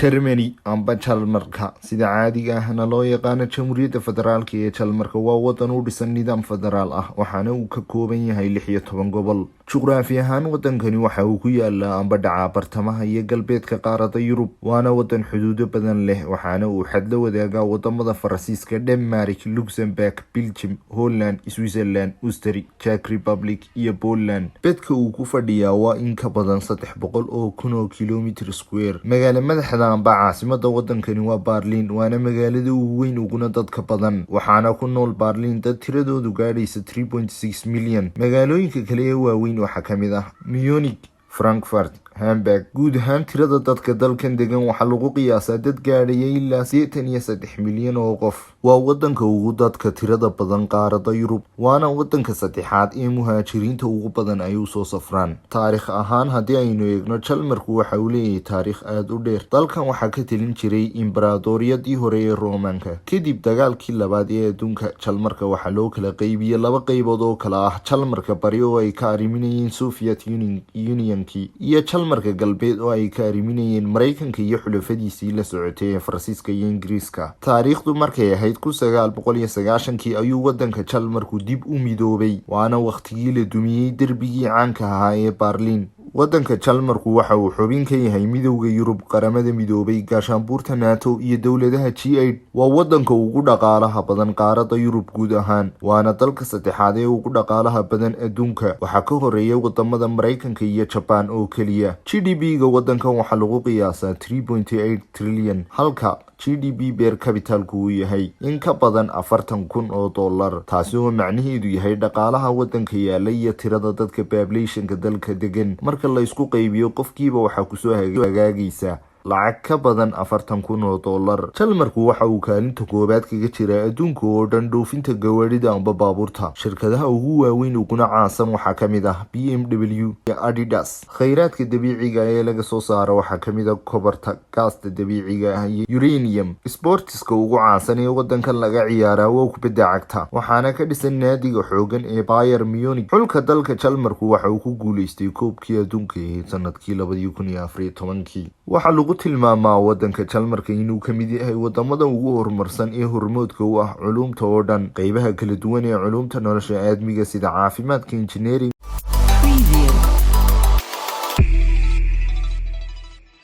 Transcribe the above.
Germany amba Jarmalka, sida caadiga ahna loo yaqaano Jamhuuriyadda Federaalka ee Jarmalka, waa wadan u dhisan nidaam federaal ah, waxaana uu ka kooban yahay 16 gobol. Juqraafi ahaan, wadankani waxa uu ku yaalaa amba dhacaa bartamaha iyo galbeedka qaaradda Yurub, waana wadan xuduudo badan leh, waxaana uu xad la wadaagaa wadamada Faransiiska, Denmark, Luxembourg, Belgium, Holland, Switzerland, Austria, Czech Republic iyo Poland. Bedka uu ku fadhiyaa waa in ka badan 300,000 oo kilometer square. Magaala madaxda amba caasimada wadankani waa Berlin, waana magaalada ugu weyn uguna dadka badan, waxaana ku nool Berlin dad tiradoodu gaadhaysa 3.6 milyan. Magaalooyinka kale ee waaweyn waxaa kamid ah Munich, Frankfurt, Hamburg. Guud ahaan, tirada dadka dalkan degan waxaa lagu qiyaasaa dad gaadhaya ilaa 83 milyan oo qof. Waa wadanka ugu dadka tirada badan qaaradda Yurub, waana wadanka saddexaad ee muhaajiriinta ugu badan ay usoo safraan. Taariikh ahaan haddii aynu eegno, Jarmalku waxa uu leeyahay taariikh aada u dheer. Dalkan waxaa ka telin jiray imbaraadoriyadii hore ee Roomaanka. Kadib dagaalkii labaad ee adduunka, Jarmalka waxaa loo kala qeybiyey laba qeybood oo kala ah Jarmalka Bari oo ay ka arriminayeen Soviet Unionkii iyo Jarmalka Galbeed oo ay ka arriminayeen Maraykanka iyo xulafadiisii la socotay ee Faransiiska iyo Ingiriiska. Taariikhdu markay ahayd 1990-kii ayuu wadanka Jarmalku dib u midoobay, waana wakhtigii la dumiyey derbigii caanka ahaa ee Berlin. Wadanka Jarmalku waxa uu xubin ka yahay Midowda Yurub, Qaramada Midoobay, gaashaanbuurta NATO iyo dowladaha G8. Waa wadanka ugu dhaqaalaha badan qaaradda Yurub guud ahaan, waana dalka saddexaad ee ugu dhaqaalaha badan adduunka. Waxaa ka horeeya wadamada Maraykanka iyo Jabaan oo keliya. GDP-ga wadankan waxaa lagu qiyaasaa 3.8 trilyan, halka GDP per capita-lku uu yahay in ka badan 40,000 oo dollar, taasi oo macnaheedu yahay dhaqaalaha wadanka yaala iyo tirada dadka populationka dalka degan marka la isku qaybiyo, qofkiiba waxaa kusoo hagaagaysa lacag ka badan 40,000 oo dollar. Jarmalku waxa uu kaalinta koowaad kaga jiraa adduunka oo dhan dhoofinta gawaadhida amba baabuurta. Shirkadaha ugu waaweyn uguna caansan waxaa kamid ah BMW iyo Adidas. Khayraadka dabiiciga ee laga soo saaro waxaa kamid ah copperta, gaasta dabiiciga ah iyo uranium. Sportiska ugu caansan ee wadankan laga ciyaaraa waa kubadda cagta, waxaana ka dhisan naadiga xoogan ee Bayern Munich. Xulka dalka Jarmalku waxa uu ku guuleystay koobkii adduunka ee sanadkii 2014-kii. Waxaa lagu tilmaamaa wadanka Jarmalka inuu kamid yahay wadamada ugu horumarsan ee hormoodka u ah culuumta oo dhan, qeybaha kala duwan ee culuumta nolosha aadmiga, sida caafimaadka, engineering.